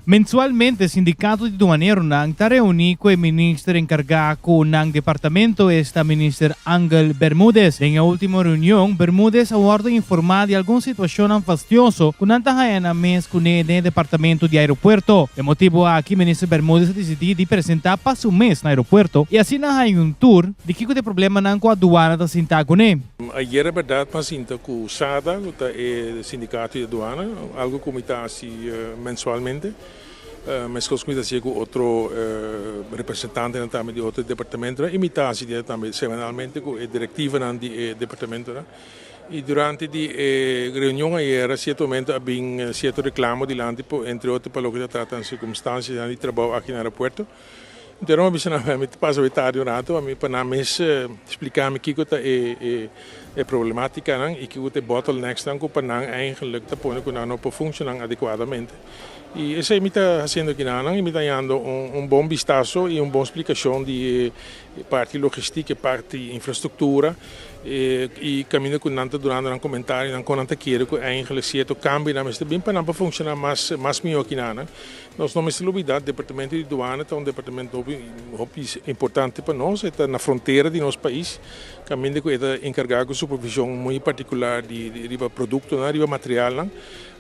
Mensualmente Sindicato di Duaneronan ta reuni cu e minister encarga cu nan departamento, esta Minister Angel Bermudez. Den e ultimo reunion, Bermudez a wordo informa di algun situacionnan fastioso cu nan ta haya nan mes cune den e departamento di aeropuerto. E motibo aki Minister Bermudez a dicidi di presenta pa su mes na aeropuerto y asina haya un tour di kico ta e problemanan cu aduana ta sinta cune. Ayera berdad mi a sinta cu SADA, cu ta e sindicato di aduana, algo cu mi ta haci mensualmente, mescos cu mi ta haci cu otro representantenan tambe di otro departamentonan y mi ta haci tambe semanalmente cu e directivanan di e departamentonan. Y durante di e reunion ayera cierto momento a bin cierto reclamo dilanti, entre otro pa loke ta trata circumstancianan di trabao aki na aeropuerto. Anto mi a bisa nan, mi ta pasa bay tardi un rato, ami pa nan mes splica mi kico ta e e problematicanan y kico ta e bottlenecks-nan cu pa nan eigenlijk ta pone cu nan no por funciona adecuadamente. Y esey mi ta haciendo aki nan y mi ta hañando un bon bistazo y un bon splicacion di e parti logistic, e parti infrastructura y caminda cu nan ta dunando nan comentarionan con nan ta kere cu eigenlijk cierto cambionan mester bin pa nan por funciona mas miho aki nan. Nos no mester lubida, Departamento di Duana ta un departamento hopi hopi importante pa nos, e ta na frontera di nos pais, caminda cu e ta encarga cu supervision muy particular di riba productonan, riba materialnan,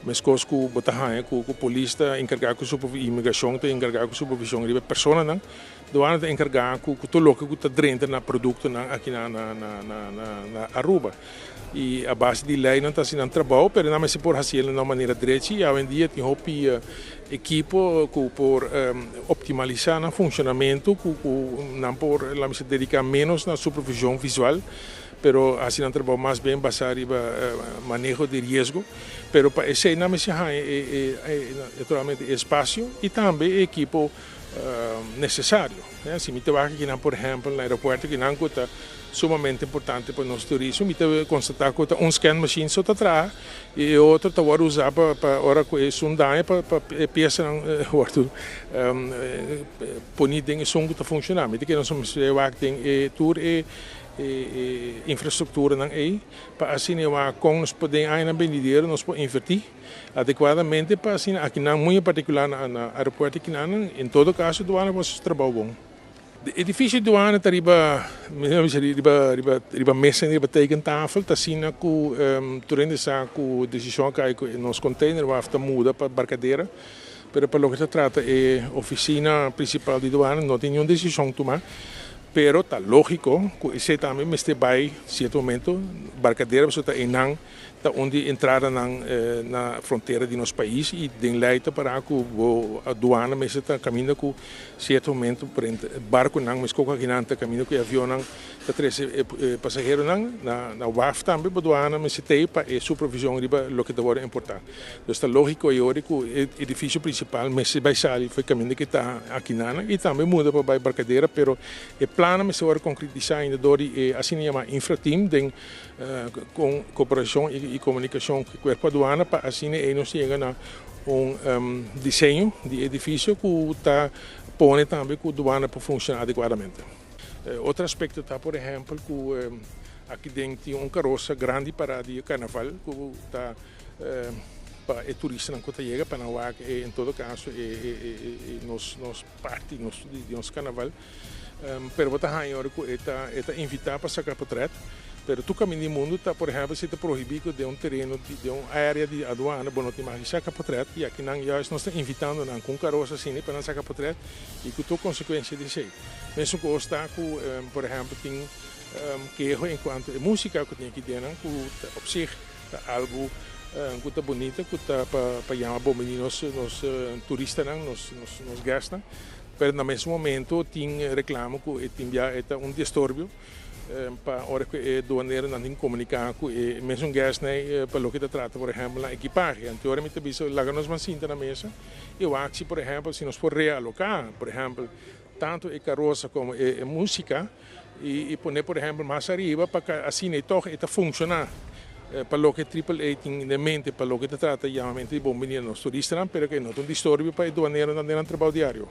mescos cu bo ta haya cu polis ta encarga cu inmigracion ta encarga cu supervision riba personanan. Duana ta enkargá ku tur loke ku ta drenta na produktonan aki na na Aruba. I a base di leinan ta hasi nan trabou, pero nan mester por hasi el na un manera drechi i awendia tin hopi ekipo ku por optimalisá nan funshonamentu ku nan por laat mi bisa dediká ménos na supervishon visual, pero hasi nan trabou mas bien basá riba maneho di riesgo. Pero pa esei nan mester haña e naturalmente e espasio i tambe e ekipo necesario. Si mi ta wak akinan por ehempel na aeropuerto akinan cu ta sumamente importante pa nos turismo, mi ta constata cu ta un scan machine so ta traha y e otro ta wordo usa pa pa ora cu esun daña pa pa e piesanan wordo poni den esun cu ta funciona. Mi ta kere nos mester wak den e tur e e infrastructuranan ey pa asina e wak con nos por den añanan benidero nos por inverti. Adecuadamente pa asina akinan, muy en particular na aeropuerto akinan, en todo caso duana por haci su trabao bon. Edificio di duana ta riba, mi ta bisa riba, riba, riba mesa en riba tekentafel, ta asina cu tur hende sa cu decision a cay cu nos container waf ta muda pa Barcadera, pero pa loke ta trata e oficina principal di duana no tin niun decision tuma, pero ta logico cu esey tambe mester bay cierto momento Barcadera pasobra ta eynan. Ta un di entradanan na frontera di nos pais y den ley ta para cu bo aduana mester ta caminda cu cierto momento por barconan mes coco akinan ta caminda cu e avionnan ta trece e pasaheronan na waf tambe bo aduana mester tey pa e supervision riba loke ta wordo importa. Dus ta logico e ora cu e edificio principal mester bay sali for e caminda cu ta akinan y tambe muda pa bay Barcadera pero e plannan mester wordo concretisa ainda door di e asina yama infra team den Con cooperacion y comunicacion cu Cuerpo Aduana pa asina ey nos yega na un diseño di edificio cu ta pone tambe cu aduana por funciona adecuadamente. Otro aspecto ta por ehempel cu aki den tin un carosa grandi para di carnaval cu ta pa e turistanan cu ta yega pa nan wak en todo caso e nos parti di nos carnaval. Pero bo ta haña ora ku e ta e ta invitá pa saka potrèt. Pero tur kaminda di mundu ta, por ehèmpel, si ta prohibí ku den un tereno di den un área di aduana bo no tin mag di saka potrèt. I akinan juist nos ta invitando nan ku un karos asina pa nan saka potrèt i ku tur konsekuensia di esei. Mesun kos ta ku, por ehèmpel, tin keho en kuanto e músika ku tin aki den nan ku ta op zich ta algu ku ta bunita ku ta pa yama bon bini nos nos turistanan, nos nos guestnan. Pero na mes momento tin reclamo cu e tin bia e ta un disturbio pa ora cu e duaneronan tin comunica cu e mesun guestnan pa loke ta trata por ehempel nan ekipahe. Anto ora mi ta bisa laga nos ban sinta na mesa y wak si por ehempel si nos por realoca por ehempel tanto e carosa como e musica y pone por ehempel mas ariba pa asina e tog e ta funciona pa loke Triple A tin den mente pa loke ta trata yamamento di bon bini na nos turistanan pero ke no ta un disturbio pa e duaneronan den nan trabao diario.